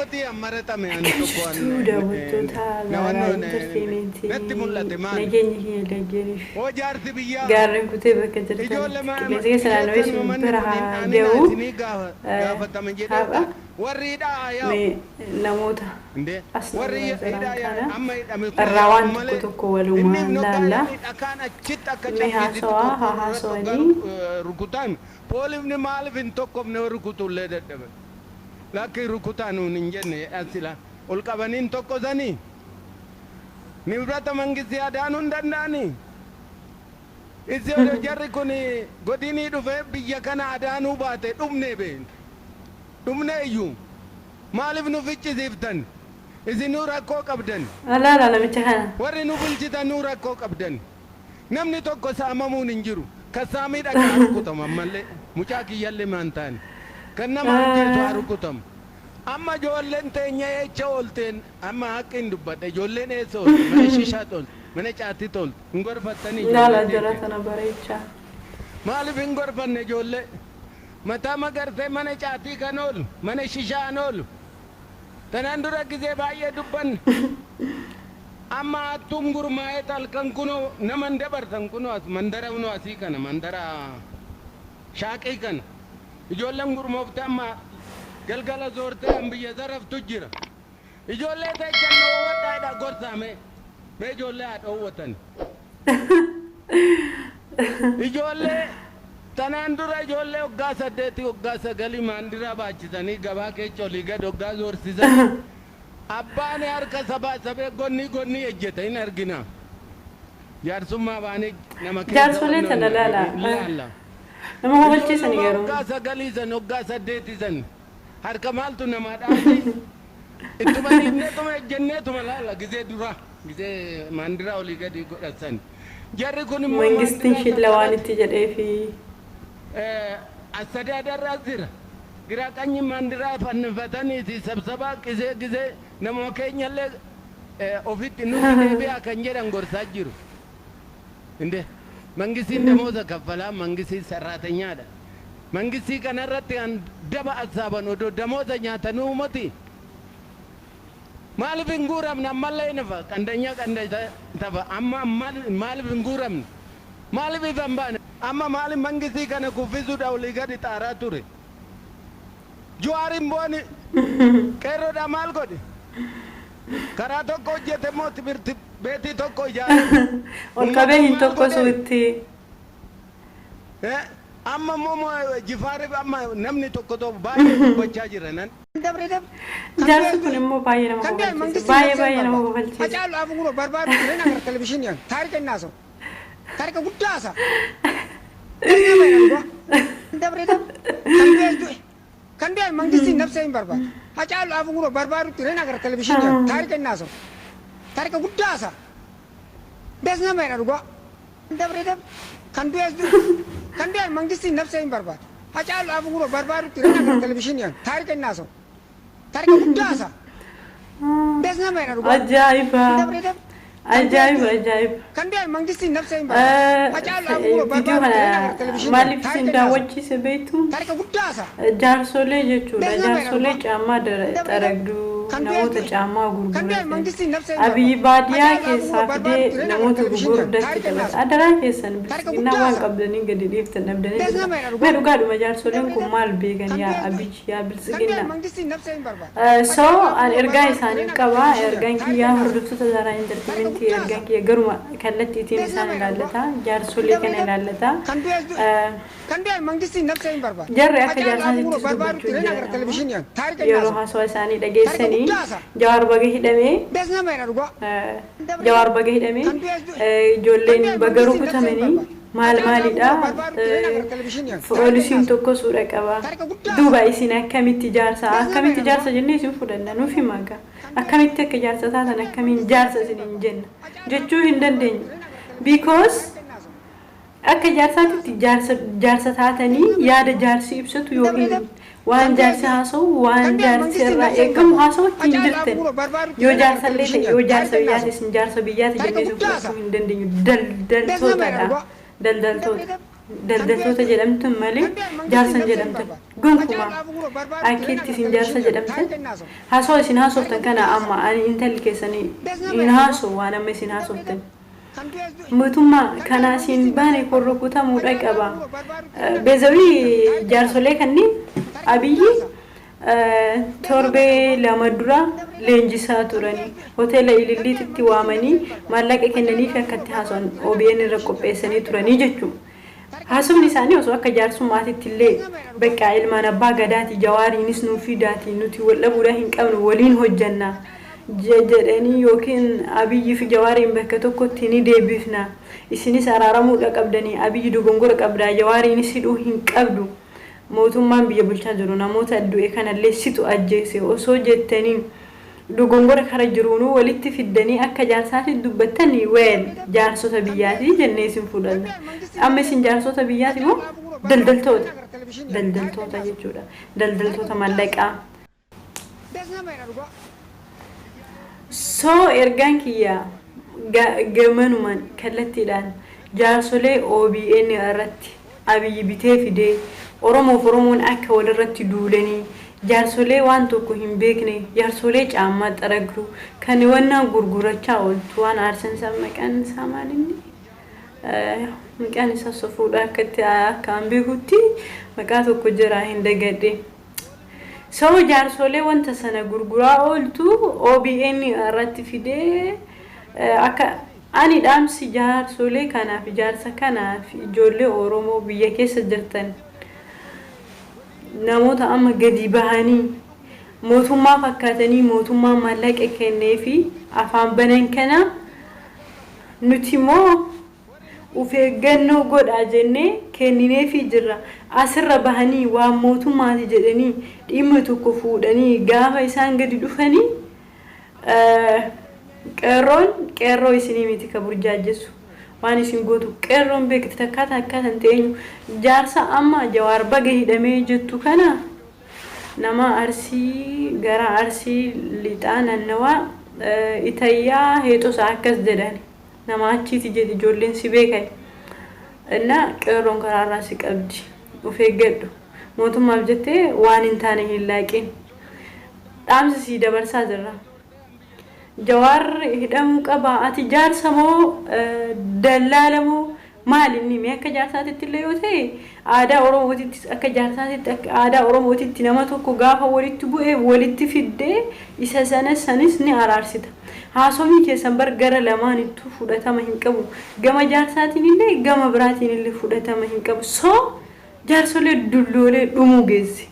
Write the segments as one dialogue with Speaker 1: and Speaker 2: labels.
Speaker 1: Moti ammaratame ani tokko
Speaker 2: Jirtu daawwattoota Zaaraa Entertainment
Speaker 1: natti mul'ate maali?
Speaker 2: Nageenya keenya deeggaruuf
Speaker 1: Hoo jaarsi biyyaa
Speaker 2: gaarreen kutee bakka
Speaker 1: ijoollee
Speaker 2: jirtanitti qilleensa keessa naanna'ee isin bira haa ga'u.
Speaker 1: Gaafatame jedhee
Speaker 2: Har'a
Speaker 1: warri hidhaa yaa'u.
Speaker 2: Mee namoota
Speaker 1: Indee
Speaker 2: as
Speaker 1: warri
Speaker 2: naannoo jiran
Speaker 1: hidhaa yaa'u
Speaker 2: kana
Speaker 1: amma hidhame kun
Speaker 2: irraa
Speaker 1: yaa'u
Speaker 2: waan tokko
Speaker 1: malee
Speaker 2: tokko
Speaker 1: inni
Speaker 2: walumaan laalla.
Speaker 1: dhakaan achitti akka
Speaker 2: Mee
Speaker 1: cabbiitti
Speaker 2: haasawaa haa
Speaker 1: tokko
Speaker 2: haasawanii.
Speaker 1: Rukutaan poolifni maaliif hin tokkofne? Rukutullee dadhabe. Lakki, rukutaa nuun hin jenne asila ol qabaniin tokkosanii nibrata mangistii adaanuu hin danda'anii. Isi odoo jarri kun godinii dhufee biyya kana adaanuu baate dhumne been dhumne iyyuu. Maaliif nu ficcisiiftan? Isin nu rakkoo qabdan.
Speaker 2: Alaala namicha kana.
Speaker 1: Warri nu bulchitan nu rakkoo qabdan. Namni tokko saamamuun hin jiru. Kan saamii dhagaa rukutamu ammallee mucaa kiyyallee maan taane kan nama ajjeesu haa rukutamu. Amma ijoolleen teenya eecha oolteen? Amma haqqiin dubbadha, ijoolleen eessa oolte? Mana shishaatti oolte, mana caatitti oolte. Hin gorfattanii
Speaker 2: Laala
Speaker 1: ijoollee
Speaker 2: jara
Speaker 1: teenya?
Speaker 2: Tana bareechaa.
Speaker 1: Maaliif hin gorfanne ijoollee mataa magartee mana caatii kan oolu, mana shishaan oolu? Tanaan dura gizee baay'ee dubbanne. Amma hattuun gurmaa'ee halkan kunoo nama hin dabarsan. Kunoo as mandara, kunoo asii kana, mandara shaaqii kana ijoolleen gurmoofte amma galgala zoortee an biyya zaraftu jira. Ijoollee teechan dhoowwadhaadha, gorsaame. Mee ijoollee haa dhoowwatan. Ijoollee tanaan dura ijoollee waggaa 8, waggaa 9 maandiraa baachisanii gabaa keessa olii gad waggaa zoorsisan, abbaan harka sabaa sabee gonnii gonnii ejjeta hin argina. Jaarsummaa baanee nama keessa
Speaker 2: Jaarsolee tana laala.
Speaker 1: Laala.
Speaker 2: Nama hubachiisani
Speaker 1: Ijoolluma
Speaker 2: garuu.
Speaker 1: waggaa 9 san, waggaa 8 san harka maaltu namaa dhaabde? Ittuma dhiibneetuma ejjenneetuma laala. Gizee dura gizee maandiraa olii gadi godhatan. Jarri kun immoo
Speaker 2: Mangistiin
Speaker 1: maandiraa
Speaker 2: shilla waan
Speaker 1: san
Speaker 2: itti jedheefi.
Speaker 1: Astadadarraa jira. Gira qanyi maandiraa fannifataniiti sabsabaa qisee gisee nama keenyallee ofitti nuti deebi'aa kan jedhan gorsaa jiru. Inde mangistiin damooza kaffalaa, mangistiin sarraatanyaadha. Mangistii kanarratti kan daba assaaban odoo damooza nyaatanuu moti. Maaliif hin guuramne? Ammallee hin hafa qandanyaa qanda tafa. Amma maaliif hin guuramne? Maaliif ifa hin baane? Amma maaliif mangistii kana kuffisuudha olii gadi xaaraa ture? Juwaariin booni qeerroodhaa maal godhe? Karaa tokko hojjete moo timirti beetii tokko ijaare?
Speaker 2: Ol qabee
Speaker 1: Uummata
Speaker 2: hin
Speaker 1: maal
Speaker 2: tokkosu
Speaker 1: godhe?
Speaker 2: itti.
Speaker 1: Amma immoo Jifaariif amma namni tokko tokko baay'ee dubbachaa jira nan.
Speaker 3: Dabre dabre.
Speaker 2: Jaarsi kun immoo baay'ee nama
Speaker 3: Kan du'e
Speaker 2: kofalchiisa.
Speaker 3: mangistiin
Speaker 2: Baay'ee
Speaker 3: nafsee
Speaker 2: baay'ee nama
Speaker 3: barbaadu.
Speaker 2: kofalchiisa.
Speaker 3: Hacaalu Abuuroo barbaadu ture agarra televizyiiniin taarika inni haasa'u. Taarika guddaa haasa. Dabre dabre. Kan du'e du'e. Kan du'e mangistiin nafsee hin barbaadu. Hacaalu Abuuroo barbaadu ture agarra televizyiiniin taarika inni haasa'u. Taarika guddaa haasa. Das nama jedha dhugaa. Dabre dabre. Kan du'e du'e. Kan du'e mangistiin nafsee hin barbaadu. Hacaalu Abuuroo barbaadu ture agarra televizyiiniin taarika inni haasa'u. Taarika guddaa haasa. Das nama jedha dhugaa.
Speaker 2: Ajaa'iba!
Speaker 3: Dabre dabre.
Speaker 2: Ajaa'iba, ajaa'iba!
Speaker 3: Kan du'e mangistiin nafsee hin barbaadu. Hacaalu Abuuroo
Speaker 2: Viidiyoo
Speaker 3: barbaadu ture
Speaker 2: kana
Speaker 3: agarra televizyiiniin
Speaker 2: maaliif
Speaker 3: taarika
Speaker 2: isin
Speaker 3: inni haasa'u.
Speaker 2: daawwachiise beektu?
Speaker 3: Taarika guddaa haasa.
Speaker 2: Jaarsolee jechuudha.
Speaker 3: Das nama jedha
Speaker 2: Jaarsolee
Speaker 3: dhugaa.
Speaker 2: caammaa
Speaker 3: Dabre dabre.
Speaker 2: xaragduu
Speaker 3: Kan du'e
Speaker 2: namoota
Speaker 3: du'e.
Speaker 2: caammaa
Speaker 3: Kan du'e
Speaker 2: gurguratan.
Speaker 3: mangistiin nafsee hin
Speaker 2: Abiyyi
Speaker 3: barbaadu.
Speaker 2: baadiyyaa
Speaker 3: Hacaalu Abuuroo
Speaker 2: keessaa
Speaker 3: barbaadu
Speaker 2: fidee
Speaker 3: ture agarra
Speaker 2: namoota
Speaker 3: televizyiiniin
Speaker 2: gugurdaatti
Speaker 3: taarika inni
Speaker 2: taphata.
Speaker 3: haasa'u.
Speaker 2: Adaraa keessan
Speaker 3: Taarika
Speaker 2: biltsiginnaa
Speaker 3: guddaa
Speaker 2: waan
Speaker 3: haasa.
Speaker 2: qabdanii gadi dhiiftan dhabdanii
Speaker 3: Das
Speaker 2: jirtan.
Speaker 3: nama jedha
Speaker 2: Mee
Speaker 3: dhugaa.
Speaker 2: dhugaadhuma jaarsoleen
Speaker 3: Dabre
Speaker 2: kun
Speaker 3: dabre.
Speaker 2: maal beekan
Speaker 3: Kan
Speaker 2: yaa
Speaker 3: du'e du'e.
Speaker 2: Abiyyi, yaa
Speaker 3: Kan du'e
Speaker 2: biltsiginnaa?
Speaker 3: mangistiin nafsee hin barbaadu.
Speaker 2: So
Speaker 3: Hacaalu
Speaker 2: an
Speaker 3: Abuuroo
Speaker 2: ergaa
Speaker 3: barbaadu ture
Speaker 2: isaaniif
Speaker 3: agarra
Speaker 2: qaba.
Speaker 3: televizyiiniin
Speaker 2: Ergaan
Speaker 3: taarika
Speaker 2: kiyyaa
Speaker 3: inni haasa'u.
Speaker 2: hordoftoota Zaaraa
Speaker 3: Taarika
Speaker 2: Entertainment
Speaker 3: guddaa
Speaker 2: ergaan
Speaker 3: haasa.
Speaker 2: kiyya garuma kallattiitiin
Speaker 3: Das
Speaker 2: isaan
Speaker 3: nama jedha dhugaa.
Speaker 2: ilaallata. Jaarsolee
Speaker 3: Dabre
Speaker 2: kana
Speaker 3: dabre.
Speaker 2: ilaallata.
Speaker 3: Kan du'e du'e. Kan du'e mangistiin nafsee hin barbaadu.
Speaker 2: Jarri akka
Speaker 3: Hacaalu Abuuroo
Speaker 2: jaarsaatittis
Speaker 3: barbaadu
Speaker 2: dubbachuu
Speaker 3: ture
Speaker 2: hin
Speaker 3: agarra
Speaker 2: jiran amma.
Speaker 3: televizyiiniin taarika inni
Speaker 2: Yeroo
Speaker 3: haasa'u.
Speaker 2: haasawaa isaanii
Speaker 3: Taarika
Speaker 2: dhageessanii
Speaker 3: guddaa haasa.
Speaker 2: Jawaar baga hidhamee
Speaker 3: Das nama jedha dhugaa. Dabre
Speaker 2: Jawaar
Speaker 3: dabre.
Speaker 2: baga hidhamee
Speaker 3: Kan du'e du'e. Kan
Speaker 2: ijoolleen
Speaker 3: du'e
Speaker 2: baga
Speaker 3: mangistiin nafsee hin
Speaker 2: rukutamanii
Speaker 3: barbaadu.
Speaker 2: maal
Speaker 3: Hacaalu
Speaker 2: maalidha,
Speaker 3: Abuuroo barbaadu ture agarra televizyiiniin taarika inni
Speaker 2: poolisiin
Speaker 3: haasa'u.
Speaker 2: tokko suudha qaba.
Speaker 3: Taarika guddaa
Speaker 2: Duuba
Speaker 3: haasa.
Speaker 2: isin akkamitti jaarsa
Speaker 3: Das nama
Speaker 2: akkamitti
Speaker 3: jedha
Speaker 2: jaarsa
Speaker 3: dhugaa.
Speaker 2: jennee isin fudhanna? Nuuf himaa gaa.
Speaker 3: Kan du'e
Speaker 2: Akkamitti akka jaarsa
Speaker 3: kan
Speaker 2: taatan
Speaker 3: du'e
Speaker 2: akkamiin
Speaker 3: mangistiin
Speaker 2: jaarsa
Speaker 3: nafsee hin
Speaker 2: isin hin
Speaker 3: barbaadu.
Speaker 2: jenna
Speaker 3: Hacaalu
Speaker 2: jechuu
Speaker 3: Abuuroo
Speaker 2: hin
Speaker 3: barbaadu
Speaker 2: dandeenyu.
Speaker 3: ture agarra televizyiiniin
Speaker 2: Because
Speaker 3: taarika inni haasa'u.
Speaker 2: Akka jaarsaatitti jaarsa jaarsa taatanii yaada jaarsi ibsatu yookiin waan jaarsi haasa'u, waan jaarsi irraa eegamu haasa'utti hin jirtan. Yoo jaarsallee ta'e, yoo jaarsa biyyaati, isin jaarsa biyyaati jennee isin fudhachuu hin dandeenyu. Daldaltootadha. Daldaltoota. Daldaltoota jedhamtan malee jaarsa hin jedhamtan. Gonkumaa akkiitti isin jaarsa jedhamtan haasawaa isin haasoftan kana amma ani intalli keessanii hin haasowu waan amma isin haasoftan. Mootummaa kana asiin baane kun rukutamuudha qaba. Beezawii jaarsolee kanneen Abiyyi torbee 2 dura leenjisaa turanii hoteela Ililliititti waamanii maallaqa kennaniifi akka itti haasawan OBN irra qopheessanii turanii jechuudha. Haasofni isaanii osoo akka jaarsummaatitti illee baqqaa ilmaan abbaa gadaati Jawaariinis nuu fidaati nuti wal dhabuudhaa hin qabnu waliin hojjanna jedhanii yookiin Abiyyi fi Jawaariin bakka tokkotti ni deebifna isinis araaramuudha qabdanii Abiyyi dogongora qabdaa Jawaariinis hidhuu hin qabdu mootummaan biyya bulchaa jiru namoota du'e kanallee situ ajjeese osoo jettanii dogongora kara jiruunuu walitti fiddanii akka jaarsaatti dubbattanii well jaarsota biyyaati jennee isin fudhanna. Amma isin jaarsota biyyaati moo daldaltoota? Daldaltoota jechuudha. Daldaltoota mallaqaa. So ergaan kiyya gamanumaan kallattiidhaan jaarsolee OBN irratti Abiy bitee fidee Oromoof Oromoon akka walirratti duulanii jaarsolee waan tokko hin beekne jaarsolee caammaa xaragdu kan wannaa gurgurachaa ooltu waan aarsan san maqaan isaa maal inni maqaan isaa sofuudha akkatti akka an beekutti maqaa tokko jira hin dagadhe. So jaarsolee wanta sana gurguraa ooltu OBN irratti fidee akka ani dhaamsi jaarsolee kanaaf jaarsa kanaaf ijoollee Oromoo biyya keessa jirtan namoota amma gadi bahanii mootummaa fakkaatanii mootummaa maallaqa kennee fi afaan banan kana nuti immoo Uf eeggannoo godhaa jennee kennineefii jirra. Asirra bahanii waan mootummaati jedhanii dhimma tokko fuudhanii gaafa isaan gadi dhufanii qeerroon qeerroo isinii miti ka burjaajjessu. Waan isin gootu qeerroon beekti takkaa takkaa tan ta'e eenyu. Jaarsa amma Jawaar baga hidhamee jettu kana nama Arsii gara Arsii lixaa nannawaa Itayyaa Heexosaa akkas jedhani. Nama achiiti jedhi ijoolleen si beekan. Inna qeerroon karaarraa si qabdi. Of eeggadhu. Mootummaaf jettee waan hin taane hin laaqin. Dhaamsa sii dabarsaa jirra. Jawaar hidhamuu qaba. Ati jaarsa moo dallaala moo maal inni mee akka jaarsaatitti illee yoo ta'e aadaa Oromootittis akka jaarsaatitti akka aadaa Oromootitti nama tokko gaafa walitti bu'e walitti fiddee isa sana sanis ni araarsita. Haasofni keessan bar gara lamaanittuu fudhatama hin qabu. Gama jaarsaatiin illee gama biraatiin illee fudhatama hin qabu. So jaarsolee dulloolee dhumuu geesse.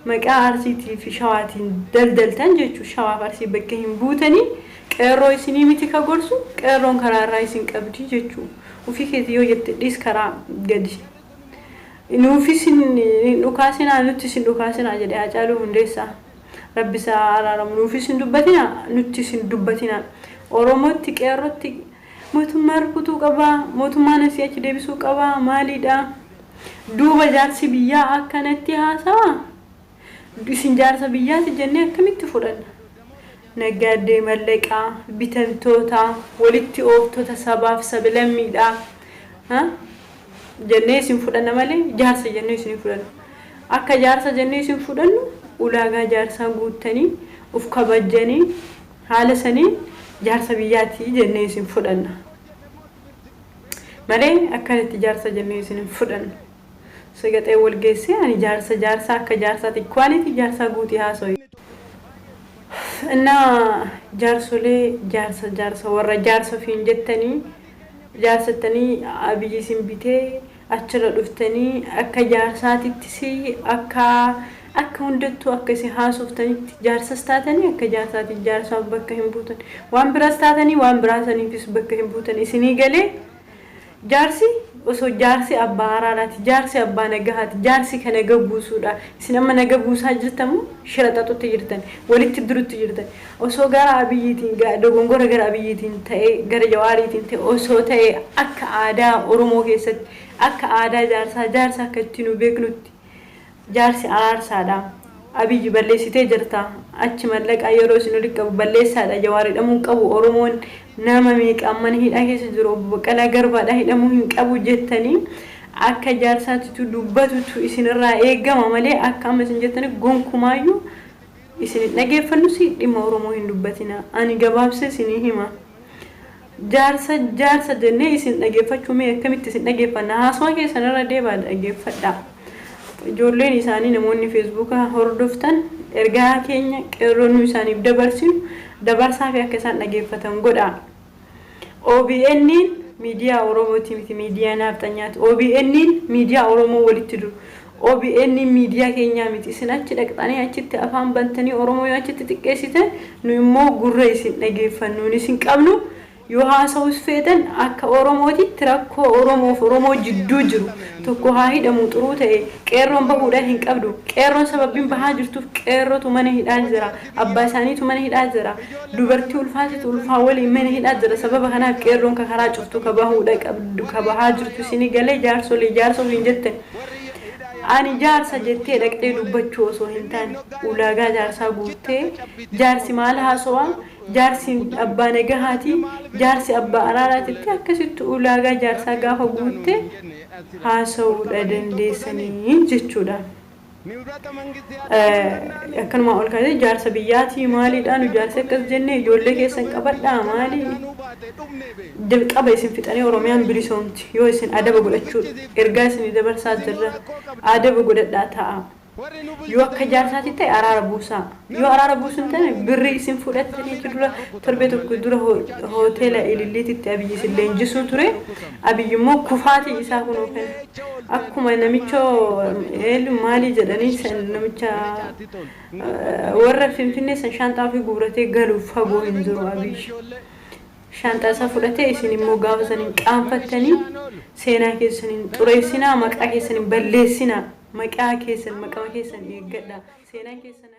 Speaker 2: Maqaa Arsiitii fi Shawaatiin daldaltan jechuu Shawaaf Arsii bakka hin buutanii qeerroo isinii miti ka gorsu qeerroon karaa irraa isin qabdi jechuu. Ufii keetii yoo jette dhiis karaa gadi. Nuufis hin dhukaasinaa nuttis hin dhukaasinaa jedhe Haacaaluu Hundeessaa. Rabbi isaa haa araaramu. Nuufis hin dubbatinaa, nuttis hin dubbatinaa. Oromootti, qeerrotti mootummaan rukutuu qaba, mootummaan asii achi deebisuu qaba, maaliidha? Duuba jaarsi biyyaa akkanatti haasawa? Isin jaarsa biyyaati jennee akkamitti fudhanna? Naggaaddee mallaqaa, bitamtoota, walitti ooftota sabaaf sablammiidha. Jennee isin fudhanna malee jaarsa jennee isin hin fudhannu. Akka jaarsa jennee isin fudhannu ulaagaa jaarsaa guuttanii uf kabajjanii haala saniin jaarsa biyyaati jennee isin fudhanna. Malee akkanatti jaarsa jennee isin hin fudhannu. Sagaxee wal geessee ani jaarsa jaarsa akka jaarsaati quality jaarsaa guutii haasoyi. Innaa jaarsolee jaarsa jaarsa warra jaarsa ofiin jettanii jaarsattanii Abiy isin bitee achirra dhuftanii akka jaarsaatittis akka akka hundattuu akka isin haasoftanitti jaarsas taatanii akka jaarsaatti jaarsaaf bakka hin buutan waan biraas taatanii waan biraa saniifis bakka hin buutan isinii galee. Jaarsi osoo jaarsi abbaa araaraati, jaarsi abbaa nagahaati, jaarsi ka naga buusuudha. Isin amma naga buusaa jirtan moo shira xaxutti jirtan, walitti dirutti jirtan. Osoo gara Abiyyiitiin dogongora gara Abiyyiitiin ta'ee gara Jawaariitiin ta'e osoo ta'ee akka aadaa Oromoo keessatti akka aadaa jaarsaa jaarsa akka itti nu beeknutti Jaarsi araarsaadha. Abiy balleessitee jirta. Achi mallaqaa yeroo isin oli qabu balleessaadha. Jawaar hidhamuu hin qabu. Oromoon nama meeqaan mana hidhaa keessa jiru obbo Baqqalaa Garbaadha hidhamuu hin qabu jettanii Akka jaarsaatitu dubbatutu isinirraa eegama malee akka amma isin jettani gonkumaayyuu isin hin dhageeffannus, dhimma Oromoo hin dubbatina. Ani gabaabsee isinii hima. Jaarsa jaarsa jennee isin dhageeffachuu mee akkamitti isin dhageeffanna? Haasawaa keessan irra deebaa dhageeffadha. Ijoolleen isaanii, namoonni Feesbuuka hordoftan, ergaa keenya qeerroo nu isaaniif dabarsinu dabarsaa fi akka isaan dhageeffatan godha. OBN miidiyaa Oromooti miti, miidiyaa naafxanyaati. OBN miidiyaa Oromoo walitti duru. OBN miidiyaa keenyaa miti. Isin achi dhaqxanii achitti afaan bantanii Oromoo yoo achitti xiqqeessitan, nu immoo gurra isin dhageeffannu isin qabnu. Yoo haasa'us feetan, akka Oromootitti rakkoo Oromoof Oromoo jidduu jiru tokko haa hidhamu, xuruu ta'e qeerroon bahuudhaan hin qabdu. Qeerroon sababbiin bahaa jirtuuf qeerrotu mana hidhaa jira. Abbaa isaaniitu mana hidhaa jira. Dubartii ulfaatitu ulfaa waliin mana hidhaa jira. Sababa kanaaf qeerroon ka karaa cuftu ka bahuudha qabdu ka bahaa jirtu. Isinii galee? Jaarsolee jaarsa ofiin jettan. Ani jaarsa jettee dhaqxee dubbachuu osoo hin taane, ulaagaa jaarsaa guuttee, jaarsi maal haasawaa, jaarsi abbaa nagahaati, jaarsi abbaa araaraatitti, akkasitti ulaagaa jaarsaa gaafa guutte haasa'uudha dandeessanii jechuudha. Akkanumaa ol kaasee jaarsa biyyaatii maaliidha, nu jaarsi akkas jennee, ijoollee keessan qabadhaa, maalii jalqaba isin fixanii Oromiyaan bilisoomti. Yoo isin adaba godhachuu, ergaa isin dabarsaa jirra, adaba godhadhaa ta'a. Yoo akka jaarsaatti ta'e araara buusaa. Yoo araara buusuu hin taane, birrii isin fudhattanii dura torbee tokko dura hoteela Ililliititti Abiyyi isin leenjisuu ture. Abiyyi immoo kufaatii isaa kunoo kana akkuma namicha maalii jedhanii namicha warra Finfinnee san shaanxaa ofii guuratee galuuf fagoo hin jiru Abiyyi. Shaanxaa isaa fudhatee isin immoo gaafa saniin qaanfattanii, seenaa keessan hin xureessinaa, maqaa keessan hin balleessinaa, maqaa keessan, maqama keessan eeggadha, seenaan keessan.